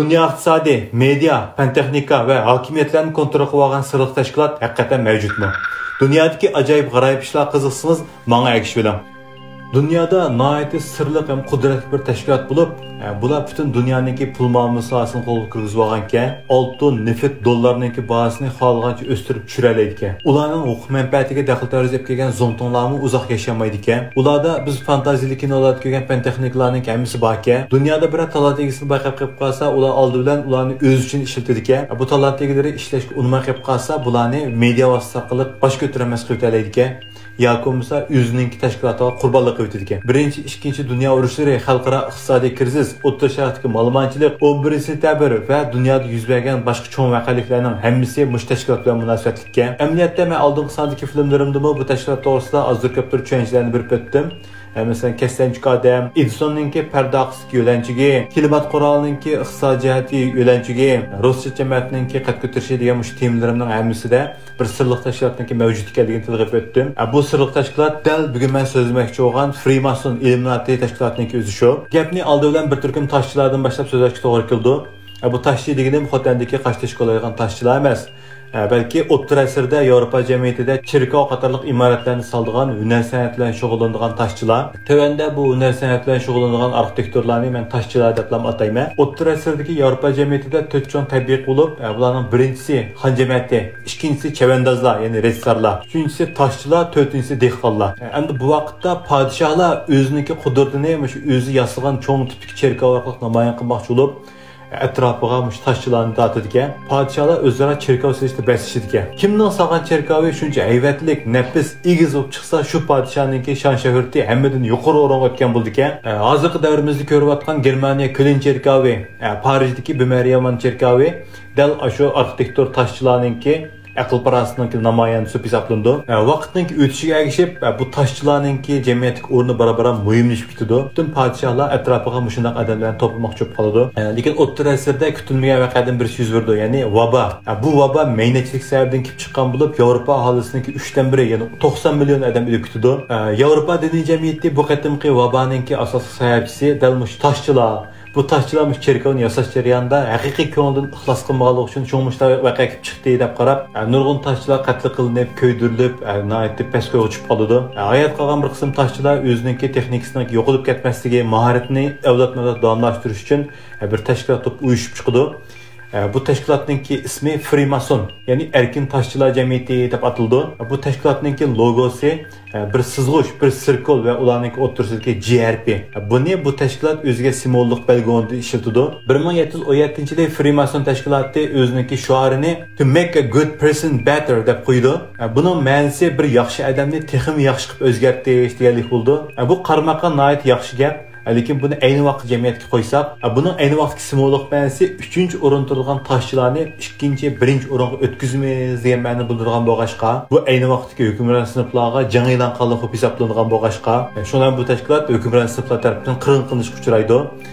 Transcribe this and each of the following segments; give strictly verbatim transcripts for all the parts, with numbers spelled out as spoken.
دۇنيا ئىقتىسادى، مېدىيا، پەن-تېخنىكا ۋە ھاكىمىيەتلەرنى كونترول قىلىۋالغان سىرلىق تەشكىلات ھەقىقەتەن مەۋجۇتمۇ؟ دۇنيادىكى ئاجايىپ غارايىپ ئىشلارغا قىزىقسىڭىز، ماڭا ئەگىشىۋېلىڭ. دۇنيادا ناھايىتى سىرلىق ھەم قۇدرەتلىك بىر تەشكىلات بولۇپ، ئە، بۇلار پۈتۈن دۇنيانىڭكى پۇل مۇئامىلە ساھەسىنى قولغا كىرگۈزۈۋالغانىكەن، ئالتۇن، نېفىت، دوللارنىڭكى باھاسىنى خالىغانچە ئۆستۈرۈپ چۈشۈرەلەيدىكەن. ئۇلارنىڭ ھوقۇق مەنپەئەتىگە دەخلى-تەرۇز ئېلىپ كەلگەن زۇڭتۇڭلارمۇ ئۇزاق ياشىيالمايدىكەن. ئۇلاردا بىز فانتازىيەلىك كىنولاردا كۆرگەن پەن-تېخنىكىلارنىڭكى ھەممىسى باركەن. دۇنيادا بىرەر تالانت ئىگىسىنى بايقاپ قېلىپ قالسا، ئۇلار ئالدى بىلەن ئۇلارنى ئۆزى ئۈچۈن ئىشلىتىدىكەن. بۇ تالانت ئىگىلىرى ئىشلەشكە ئۇنىماي قېلىپ قالسا، بۇلارنى مېدىيا ۋاسىتە ئارقىلىق باش كۆتۈرەلمەس قىلىۋېتەلەيدىكەن. ياكى بولمىسا ئۆزىنىڭكى تەشكىلاتىغا قۇربانلىق قىلىۋېتىدىكەن. بىرىنچى، ئىككىنچى دۇنيا ئۇرۇشلىرى، خەلقئارا ئىقتىسادىي كىرىزىس، ئوتتۇرا شەرقتىكى مالىمانچىلىق، ئون بىرىنچى سېنتەبىر ۋە دۇنيادا يۈز بەرگەن باشقا چوڭ ۋەقەلىكلەرنىڭ ھەممىسى مۇشۇ تەشكىلات بىلەن مۇناسىۋەتلىككەن. ئەمەلىيەتتە مەن ئالدىنقى ساندىكى فىلىملىرىمدىمۇ بۇ تەشكىلات توغرىسىدا ئازدۇر كۆپتۇر چۈشەنچىلەرنى بېرىپ ئۆتتۈم. ئە، مەسىلەن، كەسلەنچۈك ئادەم، ئېدىسوننىڭكى پەردە ئارقىسىدىكى يۆلەنچۈكى، كىلىمات قورالىنىڭكى ئىقتىساد جەھەتتىكى يۆلەنچۈكى، رۇسچە جەمەتنىڭكى قەد كۆتۈرۈشى دېگەن مۇشۇ تېمىلىرىمنىڭ ھەممىسىدە بىر سىرلىق تەشكىلاتنىڭكى مەۋجۇت ئىكەنلىكىنى تىلغا ئېلىپ ئۆتتۈم. ئە، بۇ سىرلىق تەشكىلات دەل بۈگۈن مەن سۆزلىمەكچى بولغان فرىماسون ئىللۇمىناتى تەشكىلاتىنىڭكى ئۆزى شۇ. گەپنى ئالدى بىلەن بىر تۈركۈم تاشچىلاردىن باشلاپ سۆزلەشكە توغرا كېلىدۇ. ئە، بۇ تاشچى دېگىنىم خوتەندىكى قاشتېشى كولايدىغان تاشچىلار ئەمەس. ئە، بەلكى ئوتتۇرا ئەسىردە ياۋروپا جەمئىيىتىدە چېركاۋ قاتارلىق ئىمارەتلەرنى سالىدىغان، ھۈنەر سەنئەت بىلەن شۇغۇللىنىدىغان تاشچىلار. تۆۋەندە بۇ ھۈنەر سەنئەت بىلەن شۇغۇللىنىدىغان ئارخىتېكتورلارنى مەن تاشچىلار دەپلا ئاتايمەن. ئوتتۇرا ئەسىردىكى ياۋروپا جەمئىيىتىدە تۆت چوڭ تەبىقە بولۇپ، ئە، بۇلارنىڭ بىرىنچىسى خان جەمەتى، ئىككىنچىسى چەۋەندازلار، يەنى رېتسارلار، ئۈچىنچىسى تاشچىلار، تۆتىنچىسى دېھقانلار. ئە، ئەمدى بۇ ۋاقىتتا پادىشاھلار ئۆزىنىڭكى قۇدرىتىنى مۇشۇ ئۆزى ياسىغان چوڭ تىپتىكى چېركاۋ ئارقىلىق نامايان قىلماقچى بولۇپ، ئەتراپىغا مۇشۇ تاشچىلارنى تارتىدىكەن. پادىشاھلار ئۆزئارا چېركاۋ سېلىشتا بەسلىشىدىكەن. كىمنىڭ سالغان چېركاۋى شۇنچە ھەيۋەتلىك، نەپىس، ئېگىز بولۇپ چىقسا، شۇ پادىشاھنىڭكى شان-شۆھرىتى ھەممىدىن يۇقىرى ئورۇنغا ئۆتكەن بولىدىكەن. ئە، ھازىرقى دەۋرىمىزدە كۆرۈۋاتقان گېرمانىيە كۆلىن چېركاۋى، ئە، پارىژدىكى بىمەرىيەمان چېركاۋى دەل ئاشۇ ئارخىتېكتور تاشچىلارنىڭكى ئەقىل-پاراسىتىنىڭكى نامايەندىسى ھېسابلىنىدۇ. ئە، ۋاقىتنىڭكى ئۆتۈشىگە ئەگىشىپ، ئە، بۇ تاشچىلارنىڭكى جەمئىيەتتىكى ئورنى بارا-بارا مۇھىملىشىپ كېتىدۇ. پۈتۈن پادىشاھلار ئەتراپىغا مۇشۇنداق ئادەملەرنى توپلىماقچى بولۇپ قالىدۇ. ئە، لېكىن ئوتتۇرا ئەسىردە كۈتۈلمىگەن ۋەقەدىن بىرسى يۈز بېرىدۇ، يەنى ۋابا. ئە، بۇ ۋابا مەينەتچىلىك سەۋەبىدىن كېلىپ چىققان بولۇپ، ياۋروپا ئاھالىسىنىڭكى ئۈچتىن بىرى، يەنى توقسان مىليون ئادەم ئۆلۈپ كېتىدۇ. ئە، ياۋروپا دىنىي جەمئىيىتى بۇ قېتىمقى ۋابانىڭكى ئاساسلىق سەۋەبچىسى دەل مۇشۇ تاشچىلار. بۇ تاشچىلار مۇشۇ چېركاۋنى ياساش جەريانىدا ھەقىقىي كۆڭلىدىن ئىخلاس قىلمىغانلىقى ئۈچۈن شۇڭا مۇشۇنداق ۋەقە كېلىپ چىقتى دەپ قاراپ، ئە، نۇرغۇن تاشچىلار قەتل قىلىنىپ، كۆيدۈرۈلۈپ، ئە، ناھايىتى پەس كويغا چۈشۈپ قالىدۇ. ئە، ھايات قالغان بىر قىسىم تاشچىلار ئۆزىنىڭكى تېخنىكىسىنىڭ يوقىلىپ كەتمەسلىكى، ماھارىتىنى ئەۋلادمۇ ئەۋلاد داۋاملاشتۇرۇش ئۈچۈن، ئە، بىر تەشكىلات تۇرۇپ ئۇيۇشۇپ چىقىدۇ. ئە، بۇ تەشكىلاتنىڭكى ئىسمى فرىماسون، يەنى ئەركىن تاشچىلار جەمئىيىتى دەپ ئاتىلىدۇ. بۇ تەشكىلاتنىڭكى لوگوسى، ئە، بىر سىزغۇچ، بىر سىركۇل ۋە ئۇلارنىڭكى ئوتتۇرىسىدىكى جى ھەرپى. بۇنى بۇ تەشكىلات ئۆزىگە سىمۋوللۇق بەلگە ئورنىدا ئىشلىتىدۇ. بىر مىڭ يەتتە يۈز ئون يەتتىنچى يىلى فرىماسون تەشكىلاتى ئۆزىنىڭكى شوئارىنى «To make a good person better» دەپ قويىدۇ. ئە، بۇنىڭ مەنىسى «بىر ياخشى ئادەمنى تېخىمۇ ياخشى قىلىپ ئۆزگەرتىش» دېگەنلىك بولىدۇ. ئە، بۇ قارىماققا ناھايىتى ياخشى گەپ. لېكىن بۇنى ئەينى ۋاقىت جەمئىيەتكە قويساق، بۇنىڭ ئەينى ۋاقىتتىكى سىمۋوللۇق مەنىسى ئۈچىنچى ئورۇندا تۇرىدىغان تاشچىلارنى ئىككىنچى، بىرىنچى ئورۇنغا ئۆتكۈزىمىز دېگەن مەنىنى بىلدۈرىدىغان بولغاچقا، بۇ ئەينى ۋاقىتتىكى ھۆكۈمران سىنىپلارغا جەڭ ئېلان قىلغانلىق بولۇپ ھېسابلىنىدىغان بولغاچقا، شۇڭا بۇ تەشكىلات ھۆكۈمران سىنىپلار تەرىپىدىن قىرغىن قىلىنىشقا ئۇچرايدۇ.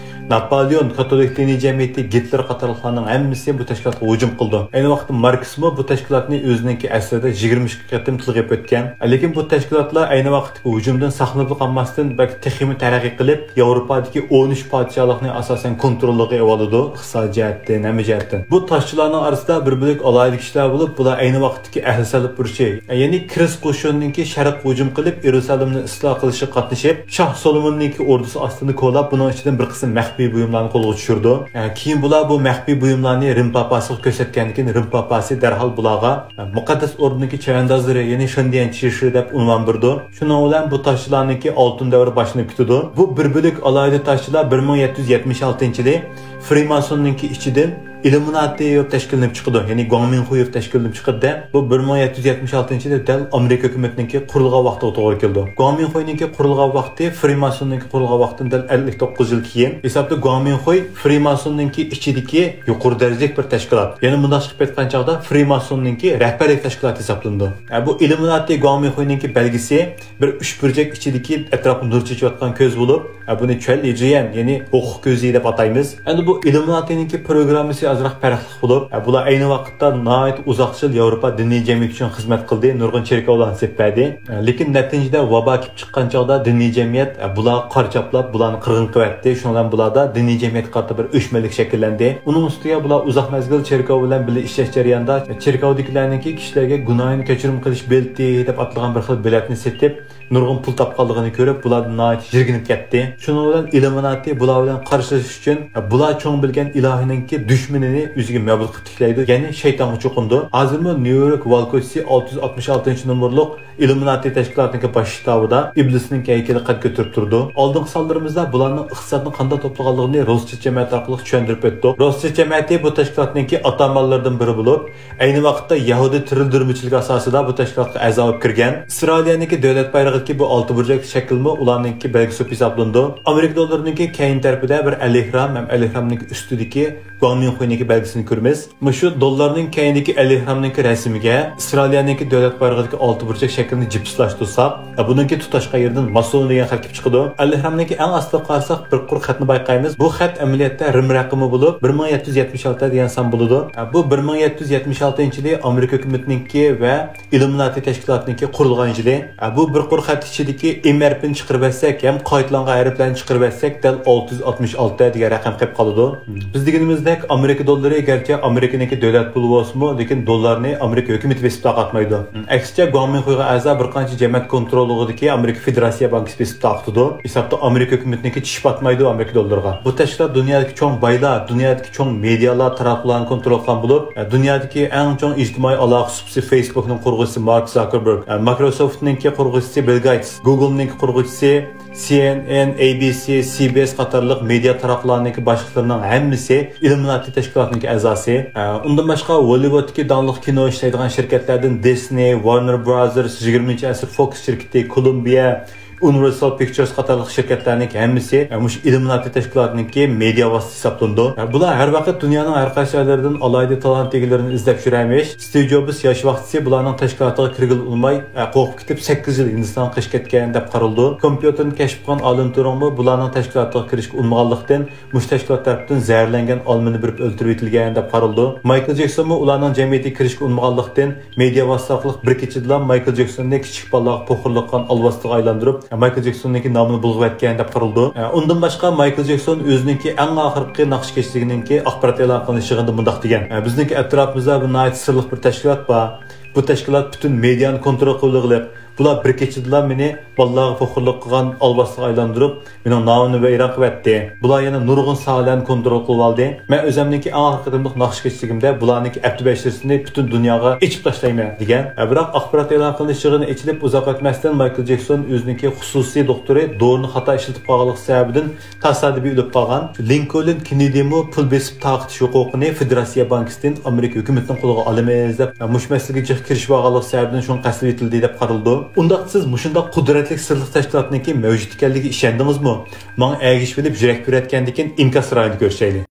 ناپولېئون، كاتولىك دىنىي جەمئىيىتى، گىتلېر قاتارلىقلارنىڭ ھەممىسى بۇ تەشكىلاتقا ھۇجۇم قىلىدۇ. ئەينى ۋاقىتتا ماركسمۇ بۇ تەشكىلاتنى ئۆزىنىڭكى ئەسىرىدە يىگىرمە ئىككى قېتىم تىلغا ئېلىپ ئۆتكەن. لېكىن بۇ تەشكىلاتلار ئەينى ۋاقىتتىكى ھۇجۇمدىن ساقلىنىپلا قالماستىن، بەلكى تېخىمۇ تەرەققىي قىلىپ، ياۋروپادىكى ئون ئۈچ پادىشاھلىقنى ئاساسەن كونتروللۇقىغا ئېلىۋالىدۇ، ئىقتىسادىي جەھەتتىن، ھەممە جەھەتتىن. بۇ تاشچىلارنىڭ ئارىسىدا بىر بۆلەك ئالاھىدە كىشىلەر بولۇپ، بۇلار ئەينى ۋاقىتتىكى ئەھلى سەلىپ ئۇرۇشى، يەنى كىرىس قوشۇنىنىڭكى شەرققە ھۇجۇم قىلىپ، يېرۇسالېمنى ئىستىلا قىلىشىغا قاتنىشىپ، شاھ سولوموننىڭكى ئوردىسى ئاستىنى كولاپ، بۇنىڭ ئىچىدىن بىر قىسىم مەخپىي بۇيۇملارنى قولغا چۈشۈرىدۇ. كېيىن بۇلار بۇ مەخپىي بۇيۇملارنى رىم پاپاسىغا كۆرسەتكەندىن كېيىن، رىم پاپاسى دەرھال بۇلارغا مۇقەددەس ئوردىنىڭكى چەۋەندازلىرى، يەنى شېنديەن چىشى دەپ ئۇنۋان بېرىدۇ. شۇنىڭ بىلەن بۇ تاشچىلارنىڭكى ئالتۇن دەۋرى باشلىنىپ كېتىدۇ. بۇ بىر بۆلەك ئالاھىدە تاشچىلار بىر مىڭ يەتتە يۈز يەتمىش ئالتىنچى يىلى فرىماسوننىڭكى ئىچىدىن ئىللۇمىناتى دەپ تەشكىللىنىپ چىقىدۇ. يەنى گۇاڭمىڭخۇي دەپ تەشكىللىنىپ چىقىدۇ. بۇ بىر مىڭ يەتتە يۈز يەتمىش ئالتىنچى يىلى دەل ئامېرىكا ھۆكۈمىتىنىڭكى قۇرۇلغان ۋاقتىغا توغرا كېلىدۇ. گۇاڭمىڭخۇينىڭكى قۇرۇلغان ۋاقتى فرىماسوننىڭكى قۇرۇلغان ۋاقتىدىن دەل ئەللىك توققۇز يىل كېيىن. ھېسابتا گۇاڭمىڭخۇي فرىماسوننىڭكى ئىچىدىكى يۇقىرى دەرىجىلىك بىر تەشكىلات. يەنە مۇنداق قىلىپ ئېيتقان چاغدا فرىماسوننىڭكى رەھبەرلىك تەشكىلاتى ھېسابلىنىدۇ. ئە، بۇ ئىللۇمىناتى گۇاڭمىڭخۇينىڭكى بەلگىسى بىر ئۈچ بۇرجەك ئىچىدىكى ئەتراپقا نۇر چېچىۋاتقان كۆز بولۇپ، ئە، بۇنى چۆل ئېدرىيەن، يەنى ھوقۇق كۆزى دەپ ئاتايمىز. ئەمدى بۇ ئىللۇمىناتىنىڭكى پروگراممىسى ئازراق پەرقلىق بولۇپ، بۇلار ئەينى ۋاقىتتا ناھايىتى ئۇزاق يىل ياۋروپا دىنىي جەمئىيىتى ئۈچۈن خىزمەت قىلدى، نۇرغۇن چېركاۋلارنى سېلىپ بەردى. لېكىن نەتىجىدە ۋابا كېلىپ چىققان چاغدا دىنىي جەمئىيەت بۇلارغا قارا چاپلاپ، بۇلارنى قىرغىن قىلىۋەتتى. شۇنىڭ بىلەن بۇلاردا دىنىي جەمئىيەتكە قارىتا بىر ئۆچمەنلىك شەكىللەندى. ئۇنىڭ ئۈستىگە بۇلار ئۇزاق مەزگىل چېركاۋ بىلەن بىللە ئىشلەش جەريانىدا چېركاۋدىكىلەرنىڭكى كىشىلەرگە گۇناھىنى كەچۈرۈم قىلىش بېلىتى دەپ ئاتالغان بىر خىل بېلەتنى سېتىپ، نۇرغۇن پۇل تاپقانلىقىنى كۆرۈپ، بۇلاردىن ناھايىتى يىرگىنىپ كەتتى. شۇنىڭ بىلەن ئىللۇمىناتى بۇلار بىلەن قارشىلىشىش ئۈچۈن، بۇلار چوڭ بىلگەن ئىلاھىنىڭكى دۈشمىنىنى ئۆزىگە مەبۇد قىلىپ تىكلەيدۇ، يەنى شەيتانغا چوقۇنىدۇ. ھازىرمۇ نيۇ يورك ۋالكوچىسى ئالتە يۈز ئاتمىش ئالتىنچى نومۇرلۇق ئىللۇمىناتى تەشكىلاتىنىڭكى باش شتابىدا ئىبلىسنىڭ ھەيكىلى قەد كۆتۈرۈپ تۇرىدۇ. ئالدىنقى سانلىرىمىزدا بۇلارنىڭ ئىقتىسادنى قانداق توپلىغانلىقىنى روسچە جەمەتى ئارقىلىق چۈشەندۈرۈپ ئۆتتۇق. روسچە جەمەتى بۇ تەشكىلاتنىڭكى ئاتامانلىرىدىن بىرى بولۇپ، ئەينى ۋاقىتتا يەھۇدىي تىرىلدۈرمىچىلىكى ئاساسىدا بۇ تەشكىلاتقا ئەزا بولۇپ كىرگەن. ئىسرائىلىيەنىڭكى دۆلەت بايرىقىدىكى بۇ ئالتە بۇرجەكلىك شەكىلمۇ ئۇلارنىڭكى بەلگىسى بولۇپ ھېسابلىنىدۇ. ئامېرىكا دوللىرىنىڭكى كەينى تەرىپىدە بىر ئەلھرام ھەم ئەلھرامنىڭكى ئۈستىدىكى گۇاڭمىڭخۇينىڭكى بەلگىسىنى كۆرىمىز. مۇشۇ دوللارنىڭ كەينىدىكى ئەلھرامنىڭكى رەسىمىگە ئىسرائىلىيەنىڭكى دۆلەت بايرىقىدىكى ئالتە بۇرجەك شەكلىنى جىپسلاشتۇرساق، بۇنىڭكى تۇتاش قەيىرىدىن ماسون دېگەن خەت كېلىپ چىقىدۇ. ئەلھرامنىڭكى ئەڭ ئاستىغا قارىساق، بىر قۇر خەتنى بايقايمىز. بۇ خەت ئەمەلىيەتتە رىم رەقىمى بولۇپ، بىر مىڭ يەتتە يۈز يەتمىش ئالتە دېگەن سان بولىدۇ. بۇ بىر مىڭ يەتتە يۈز يەتمىش ئالتىنچى يىلى ئامېرىكا ھۆكۈمىتىنىڭكى ۋە ئىللۇمىناتى تەشكىلاتىنىڭكى قۇرۇلغان يىلى. بۇ بىر قۇر خەت ئىچىدىكى ئىم ھەرپىنى چىقىرىۋەتسەك ھەم قايتىلانغان ھەرپلەرنى چىقىرىۋەتسەك، دەل ئالتە يۈز ئاتمىش ئالتە دېگەن رەقەم قېلىپ قالىدۇ. بىز دېگىنىمىزدەك ئامېرىكا دوللىرى گەرچە ئامېرىكىنىڭكى دۆلەت پۇلى بولسىمۇ، لېكىن دوللارنى ئامېرىكا ھۆكۈمىتى بېسىپ تارقاتمايدۇ. ئەكسىچە، گۇاڭمىڭخۇيغا ئەزا بىر قانچە جەمەت كونتروللۇقىدىكى ئامېرىكا فېدېراتسىيە بانكىسى بېسىپ تارقىتىدۇ. ھېسابتا ئامېرىكا ھۆكۈمىتىنىڭكى چىشى پاتمايدۇ ئامېرىكا دوللىرىغا. بۇ تەشكىلات دۇنيادىكى چوڭ بايلار، دۇنيادىكى چوڭ مېدىيالار، تاراتقۇلارنى كونترول قىلغان بولۇپ، دۇنيادىكى ئەڭ چوڭ ئىجتىمائىي ئالاقە سۇپىسى فېيسبۇكنىڭ قۇرغۇچىسى مارك زاكېربېرگ، مايكروسوفتنىڭكى قۇرغۇچىسى بىل گېيتس، گۇگلنىڭكى قۇرغۇچىسى سى ئېن ئېن، ئەي بى سى، سى بى ئېس قاتارلىق مېدىيا تاراتقۇلارنىڭكى باشلىقلىرىنىڭ ھەممىسى ئىللۇمىناتى تەشكىلاتىنىڭكى ئەزاسى. ئۇندىن باشقا، ھوللىۋۇدتىكى داڭلىق كىنو ئىشلەيدىغان شىركەتلەردىن دىسنېي، ۋارنېر بىرازېرس، يىگىرمىنچى ئەسىر فوكس شىركىتى، كولۇمبىيە، ئۇنىۋېرسال پىكچېرس قاتارلىق شىركەتلەرنىڭكى ھەممىسى مۇشۇ ئىللۇمىناتى تەشكىلاتىنىڭكى مېدىيا ۋاسىتىسى ھېسابلىنىدۇ. بۇلار ھەر ۋاقىت دۇنيانىڭ ھەر قايسى جايلىرىدىن ئالاھىدە تالانت ئىگىلىرىنى ئىزدەپ يۈرەرمىش. ستىۋ جوبس ياش ۋاقتىسى بۇلارنىڭ تەشكىلاتىغا كىرگىلى ئۇنىماي، قورقۇپ كېتىپ، سەككىز يىل ھىندىستانغا قېچىپ كەتكەن دەپ قارىلىدۇ. كومپيۇتېرنى كەشىپ قىلغان ئالېن تۇرىڭمۇ بۇلارنىڭ تەشكىلاتىغا كىرىشكە ئۇنىمىغانلىقتىن، مۇشۇ تەشكىلات تەرىپىدىن زەھەرلەنگەن ئالمىنى بېرىپ ئۆلتۈرۈۋېتىلگەن دەپ قارىلىدۇ. مايكل جېكسونمۇ ئۇلارنىڭ جەمئىيىتىگە كىرىشكە ئۇنىمىغانلىقتىن، مېدىيا ۋاسىتە ئارقىلىق بىر كېچىدىلا مايكل جېكسوننى كىچىك بالىلارغا پوخۇرلۇق قىلغان ئالۋاستىغا ئايلاندۇرۇپ، مايكل جېكسوننىڭكى نامىنى بۇلغىۋەتكەن دەپ قارىلىدۇ. ئۇندىن باشقا، مايكل جېكسون ئۆزىنىڭكى ئەڭ ئاخىرقى ناخشا كەچلىكىنىڭكى ئاخبارات ئېلان قىلىنىش يىغىنىدا مۇنداق دېگەن: «بىزنىڭكى ئەتراپىمىزدا بىر ناھايىتى سىرلىق بىر تەشكىلات بار. بۇ تەشكىلات پۈتۈن مېدىيانى كونترول قىلىۋالغىلىق. بۇلار بىر كېچىدىلا مېنى بالىلارغا پوخۇرلۇق قىلغان ئالۋاستىغا ئايلاندۇرۇپ، مېنىڭ نامىمنى ۋەيران قىلىۋەتتى. بۇلار يەنە نۇرغۇن ساھەلەرنى كونترول قىلىۋالدى. مەن ئۆزۈمنىڭكى ئەڭ ئاخىرقى قېتىملىق ناخشا كېچىلىكىمدە بۇلارنىڭكى ئەپتى بەشىرىسىنى پۈتۈن دۇنياغا ئېچىپ تاشلايمەن» دېگەن. بىراق ئاخبارات ئېلان قىلىنىش يىغىنى ئېچىلىپ ئۇزاق ئۆتمەستىن، مايكل جېكسون ئۆزىنىڭكى خۇسۇسىي دوختۇرى دورىنى خاتا ئىشلىتىپ قالغانلىقى سەۋەبىدىن تاسادىپىي ئۆلۈپ قالغان. لىنكولن كېننېدىمۇ پۇل بېسىپ تارقىتىش ھوقۇقىنى فېدېراتسىيە بانكىسىدىن ئامېرىكا ھۆكۈمىتىنىڭ قولىغا ئالىمىز دەپ، مۇشۇ مەسىلىگە جىق كىرىشىۋالغانلىقى سەۋەبىدىن شۇڭا قەستلىۋېتىلدى دەپ قارىلىدۇ. ئۇنداقتا سىز مۇشۇنداق قۇدرەتلىك سىرلىق تەشكىلاتنىڭكى مەۋجۇت ئىكەنلىكىگە ئىشەندىڭىزمۇ؟ ماڭا ئەگىشىۋېلىپ يۈرەك بېرىۋەتكەندىن كېيىن ئىنكاس رايىنى كۆرۈشەيلى.